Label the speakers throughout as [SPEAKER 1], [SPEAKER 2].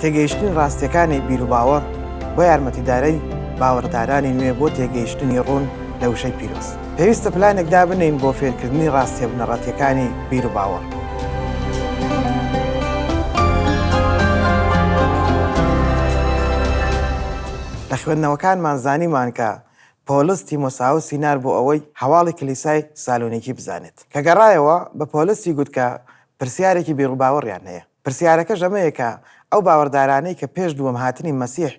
[SPEAKER 1] تێگەیشتنی ڕاستیەکانی بیروباوەڕ بۆ یارمەتیدارەی باوەڕدارانی نوێ بۆ تێگەیشتنی ڕوون لە وشەی پیرۆز. پێویستە پلانێک دابنێین بۆ فێرکردنی ڕاستیە بنەڕەتیەکانی بیروباوەڕ. لە خوێندنەوەکانمان زانیمان کە پۆلس تیمۆساوسی نارد بۆ ئەوەی هەواڵی کلیسای سالۆنیکی بزانێت. کە گەڕایەوە، بە پۆلسی گوت کە پرسیارێکی بیروباوەڕیان هەیە. پرسیارەکەش ئەمەیە کە ئەو باوەڕدارانەی کە پێش دووەم هاتنی مەسیح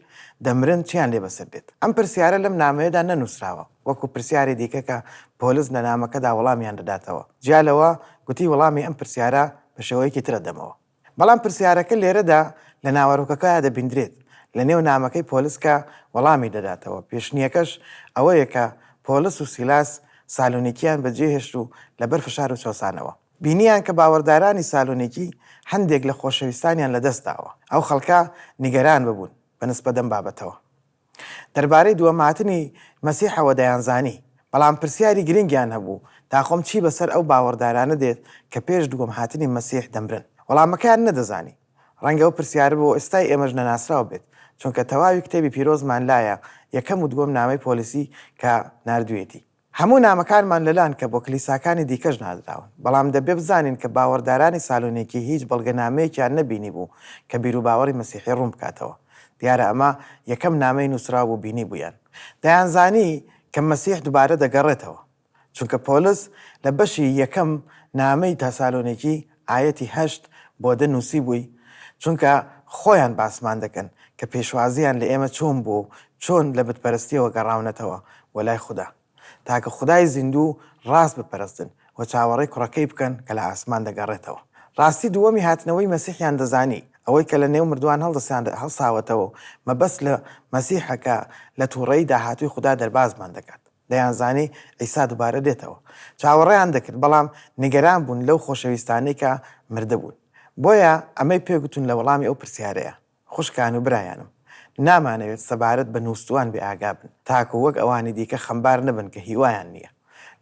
[SPEAKER 1] دەمرن چیان لێ بەسەر دێت؟ ئەم پرسیارە لەم نامەیەدا نەنووسراوە، وەکو پرسیاری دیکە کە پۆلس لە نامەکەدا وەڵامیان دەداتەوە. جیا لەوە، گوتی وەڵامی ئەم پرسیارە بە شێوەیەکی ترە دەمەوە. بەڵام پرسیارەکە لێرەدا لە ناوەرۆکەکەیا دەبیندرێت، لە نێو نامەکەی پۆلس کە وەڵامی دەداتەوە. پێشنییەکەش ئەوەیە کە پۆلس و سیلاس سالۆنیکیان بەجێهێشت و لەبەر فشار و چەوسانەوە. بینیان کە باوەڕدارانی سالۆنیکی هەندێک لە خۆشەویستانیان لەدەست داوە. ئەو خەڵکە نیگەران ببوون بە نسبەت ئەم بابەتەوە. دەربارەی دووەم هاتنی مەسیحەوە دەیانزانی، بەڵام پرسیاری گرنگیان هەبوو، داخۆم چی بەسەر ئەو باوەڕدارانە دێت کە پێش دووەم هاتنی مەسیح دەمرن؟ وەڵامەکەیان نەدەزانی. ڕەنگە ئەو پرسیارە بۆ ئێستای ئێمەش نەناسراو بێت، چونکە تەواوی کتێبی پیرۆزمان لایە، یەکەم و دووەم نامەی پۆلیسی کە ناردوویەتی. هەموو نامەکانمان لەلان کە بۆ کلیساکانی دیکەش ناردراون، بەڵام دەبێ بزانین کە باوەڕدارانی سالۆنیکی هیچ بەڵگەنامەیەکیان نەبینیبوو کە بیروباوەڕی مەسیحی ڕوون بکاتەوە. دیارە ئەمە یەکەم نامەی نووسراو بوو بینیبوویان. دەیانزانی کە مەسیح دوبارە دەگەڕێتەوە، چونکە پۆلس لە بەشی یەکەم نامەی تاسالۆنیکی ئایەتی هەشت بۆ دە نووسیبووی، چونکە خۆیان باسمان دەکەن کە پێشوازییان لە ئێمە چۆن بووە و چۆن لە بتپەرستییەوە گەڕاونەتەوە بۆ لای خودا، تاکە خودای زیندوو و ڕاست بپەرستن و چاوەڕێی کوڕەکەی بکەن کە لە ئاسمان دەگەڕێتەوە. ڕاستی دووەمی هاتنەوەی مەسیحیان دەزانی، ئەوەی کە لە نێو مردووان هەڵساوەتەوە و مەبەست لە مەسیحە کە لە تووڕەیی داهاتووی خودا دەربازمان دەکات. دەیانزانی عیسا دووبارە دێتەوە. چاوەڕێیان دەکرد، بەڵام نیگەران بوون لەو خۆشەویستانەی کە مردبوون. بۆیە ئەمەی پێ گوتون لە وەڵامی ئەو پرسیارەیە، خوشکان و برایانم، نامانەوێت سەبارەت بە نووستووان بێ ئاگا بن، تاکو وەک ئەوانی دیکە خەمبار نەبن کە هیوایان نییە.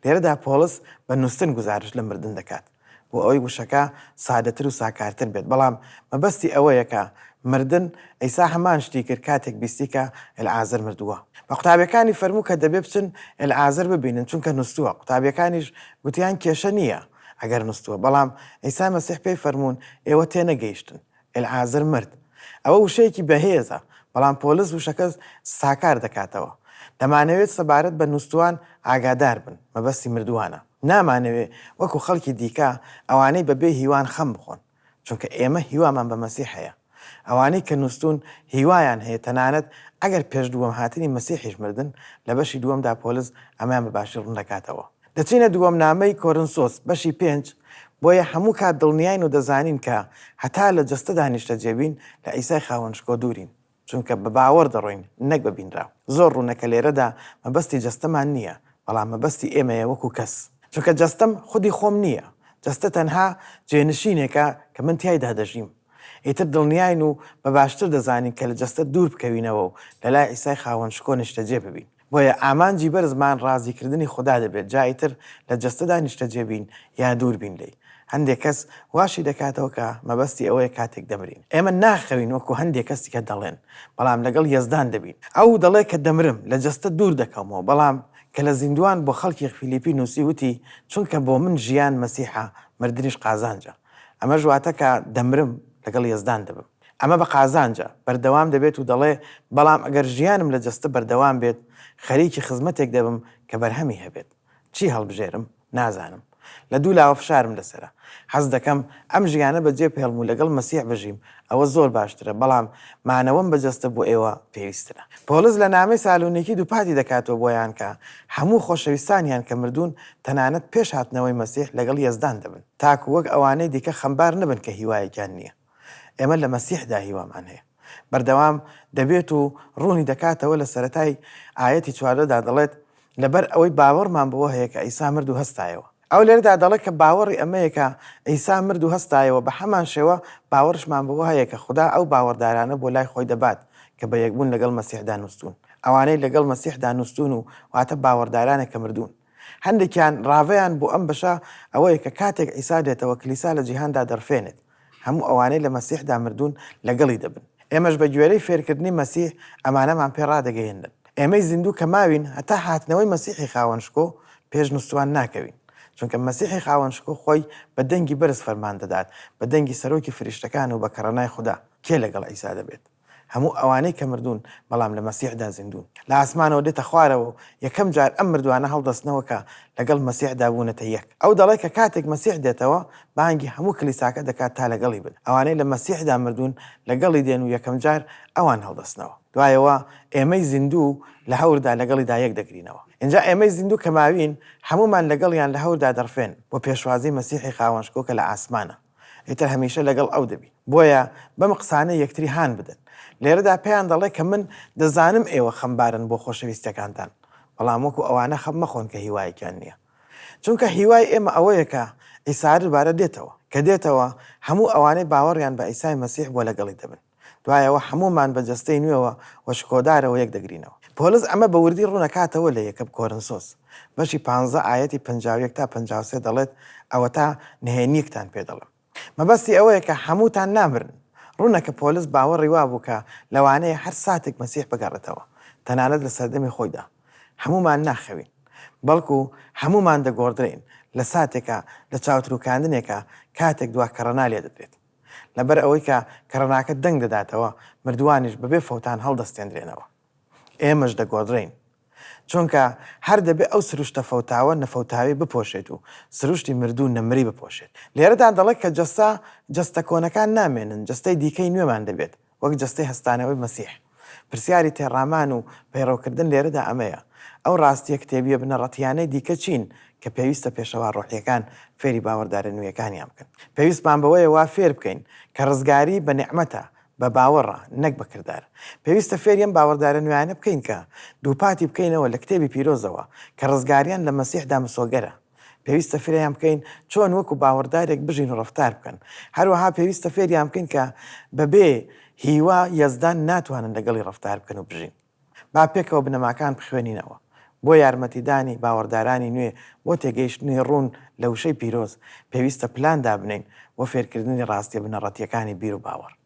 [SPEAKER 1] لێرەدا پۆڵس بە نووستن گوزارشت لە مردن دەکات. بۆ ئەوەی وشەکە سادەتر و ساکارتر بێت، بەڵام مەبەستی ئەوەیە کە مردن، عیسا هەمان شتی کرد کاتێک بیستی کە ئەلعازر مردووە. بە قوتابیەکانی فەرموو کە دەبێ بچن ئەلعازر ببینن چونکە نوستووە، قوتابیەکانیش گوتیان کێشە نییە ئەگەر نوستووە، بەڵام عیسا مەسیح پێی فەرموون ئێوە تێنەگەیشتن، ئەلعازر مرد. ئەوە وشەیەکی بەهێزە، بەڵام پۆلس وشەکە ساکار دەکاتەوە. دەمانەوێت سەبارەت بە نوستووان ئاگادار بن، مەبەستی مردووانە. نامانەوێ وەکو خەڵکی دیکە ئەوانەی بە بێ هیوان خەم بخۆن، چونکە ئێمە هیوامان بە مەسیح هەیە. ئەوانەی کە نوستوون هیوایان هەیە تەنانەت ئەگەر پێش دووەم هاتنی مەسیحیش مردن، لە بەشی دووەمدا پۆلس ئەمەیان بە باشی ڕوون دەکاتەوە. دەچینە دووەم نامەی کۆرنسۆس بەشی پێنج، بۆیە هەموو کات دڵنیاین و دەزانین کە هەتا لە جەستەدا نیشتەجێ بین لە عیسای خاوەن شکۆ دوورین. چونکە بە باوەڕ دەڕۆین نەک بە بینراو. زۆر ڕوونە کە لێرەدا مەبەستی جەستەمان نییە، بەڵام مەبەستی ئێمەیە وەکو کەس. چونکە جەستەم خودی خۆم نییە، جەستە تەنها جێنشینێکە کە من تیایدا دەژیم. ئیتر دڵنیاین و بە باشتر دەزانین کە لە جەستە دوور بکەوینەوە و لەلای عیسای خاوەن شکۆ نیشتەجێ ببین. بۆیە ئامانجی بەرزمان ڕازیکردنی خودا دەبێت، جا ئیتر لە جەستەدا نیشتەجێ بین یا دوور بین لێی. هەندێک کەس واشی دەکاتەوە کە مەبەستی ئەوەیە کاتێک دەمرین. ئێمە ناخەوین وەکو هەندێک کەسی کە دەڵێن، بەڵام لەگەڵ یەزدان دەبین. ئەو دەڵێ کە دەمرم، لە جەستە دوور دەکەومەوە، بەڵام کە لە زیندووان بۆ خەڵکی فیلیپی نووسی وتی، چونکە بۆ من ژیان مەسیحە، مردنیش قازانجە. ئەمەش واتە کە دەمرم، لەگەڵ یەزدان دەبم. ئەمە بە قازانجە، بەردەوام دەبێت و دەڵێ، بەڵام ئەگەر ژیانم لە جەستە بەردەوام بێت، خەریکی خزمەتێک دەبم کە بەرهەمی هەبێت. چی هەڵبژێرم؟ نازانم. لە دوولاوە فشارم لەسەرە. حەز دەکەم ئەم ژیانە بەجێ بهێڵم و لەگەڵ مەسیح بژیم، ئەوە زۆر باشترە، بەڵام مانەوەم بە جەستە بۆ ئێوە پێویستترە. پۆڵس لە نامەی سالۆنیکی دووپاتی دەکاتەوە بۆیان کە هەموو خۆشەویستانیان کە مردوون، تەنانەت پێش هاتنەوەی مەسیح لەگەڵ یەزدان دەبن، تاکو وەک ئەوانەی دیکە خەمبار نەبن کە هیوایەکیان نییە. ئێمە لە مەسیحدا هیوامان هەیە. بەردەوام دەبێت و ڕوونی دەکاتەوە لە سەرەتای ئایەتی 14 دا دەڵێت، لەبەر ئەوەی باوەڕمان بەوە هەیە کە عیسا مرد و هەستایەوە. ئەو لێرەدا دەڵێت کە باوەڕی ئەمەیە کە عیسا مرد و هەستایەوە، بە هەمان شێوە باوەڕیشمان بەوە هەیە کە خودا ئەو باوەڕدارانە بۆ لای خۆی دەبات کە بە یەکبوون لەگەڵ مەسیحدا نووستوون. ئەوانەی لەگەڵ مەسیحدا نووستوون و واتە باوەڕدارانێک کە مردوون. هەندێکیان ڕاڤەیان بۆ ئەم بەشە ئەوەیە کە کاتێک عیسا دێتەوە کلیسا لە جیهاندا دەڕفێنێت. هەموو ئەوانەی لە مەسیحدا مردوون لەگەڵی دەبن. ئێمەش بە گوێرەی فێرکردنی مەسیح ئەمانەمان پێ ڕادەگەیەنن. ئێمەی زیندوو کە ماوین هەتا هاتنەوەی مەسیحی خاوەن شکۆ، پێش نوستووان ناکەوین. چونکە مەسیحی خاوەن شکۆ خۆی بە دەنگی بەرز فەرمان دەدات، بە دەنگی سەرۆکی فریشتەکان و بە کەڕەنای خودا. کێ لەگەڵ عیسا دەبێت؟ هەموو ئەوانەی کە مردوون، بەڵام لە مەسیحدا زیندوون. لە ئاسمانەوە دێتە خوارەوە و یەکەم جار ئەم مردووانە هەڵدەستنەوە کە لەگەڵ مەسیحدا بوونەتە یەک. ئەو دەڵێ کە کاتێک مەسیح دێتەوە، بانگی هەموو کلیساکە دەکات تا لەگەڵی بن. ئەوانەی لە مەسیحدا مردوون لەگەڵی دێن و یەکەم جار ئەوان هەڵدەستنەوە. دوایەوە ئێمەی زیندوو لە هەوردا لەگەڵیدا یەک دەگرینەوە. ئینجا ئێمەی زیندوو کە ماوین، هەموومان لەگەڵیان لە هەوردا دەڕفێن بۆ پێشوازی مەسیحی خاوەنشکۆ کە لە ئاسمانە. ئیتر هەمیشە لەگەڵ ئەو دەبین. بۆیە بەم قسانە یەکتری هان بدەن. لێرەدا پێیان دەڵێ کە من دەزانم ئێوە خەمبارن بۆ خۆشەویستەکانتان، بەڵام وەکو ئەوانە خەم مەخۆن کە هیوایەکیان نییە. چونکە هیوای ئێمە ئەوەیە کە عیسا دووبارە دێتەوە. کە دێتەوە، هەموو ئەوانەی باوەڕیان بە عیسای مەسیح بووە لەگەڵی دەبن. دوایەوە هەموومان بە جەستەی نوێوە و شکۆدارەوە یەک دەگرینەوە. پۆلس ئەمە بە وردی ڕوونەکاتەوە لە یەکەم کۆرنسۆس بەشی پانزە ئایەتی 51 تا 53 دەڵێت ئەوەتا نهێنییەکتان پێ دەڵێم. مەبەستی ئەوەیە کە هەمووتان نامرن. ڕوونە کە پۆلس باوەڕی وابوو کە لەوانەیە هەر ساتێک مەسیح بگەڕێتەوە، تەنانەت لە سەردەمی خۆیدا. هەموومان ناخەوین. بەڵکو هەموومان دەگۆڕدرێین لە ساتێکا، لە چاوتروکاندنێکا، کاتێک دوا کەڕەنا لێدەدرێت. لەبەر ئەوەی کە کەڕەناکە دەنگ دەداتەوە، مردووانیش بەبێ فەوتان هەڵدەستێندرێنەوە. ئێمەش دەگۆڕدرێین. چونکە هەر دەبێ ئەو سروشتە فەوتاوە نەفەوتاوی بپۆشێت و سروشتی مردوو نەمری بپۆشێت. لێرەدا دەڵێت کە جەستە، جەستە کۆنەکان نامێنن، جەستەی دیکەی نوێمان دەبێت، وەک جەستەی هەستانەوەی مەسیح. پرسیاری تێڕامان و پەیڕەوکردن لێرەدا ئەمەیە، ئەو ڕاستییە کتێبییە بنەڕەتییانەی دیکە چین کە پێویستە پێشەوا ڕۆحییەکان فێری باوەڕدارە نوێیەکانیان بکەن؟ پێویستمان بەوەیە وا فێر بکەین کە ڕزگاری بە نیعمەتە، بە باوەڕە، نەک بە کردار. پێویستە فێری ئەم باوەڕدارە نوێیانە بکەین کە دووپاتی بکەینەوە لە کتێبی پیرۆزەوە کە ڕزگاریان لە مەسیحدا مسۆگەرە. پێویستە فێریان بکەین چۆن وەکو باوەڕدارێک بژین و ڕەفتار بکەن. هەروەها پێویستە فێریان بکەین کە بەبێ هیوا یەزدان ناتوانن لەگەڵی ڕەفتار بکەن و بژین. با پێکەوە بنەماکان بخوێنینەوە. بۆ یارمەتیدانی باوەڕدارانی نوێ بۆ تێگەیشتنی ڕوون لە وشەی پیرۆز، پێویستە پلان دابنێین بۆ فێرکردنی ڕاستیە بنەڕەتییەکانی بیر و باوەڕ.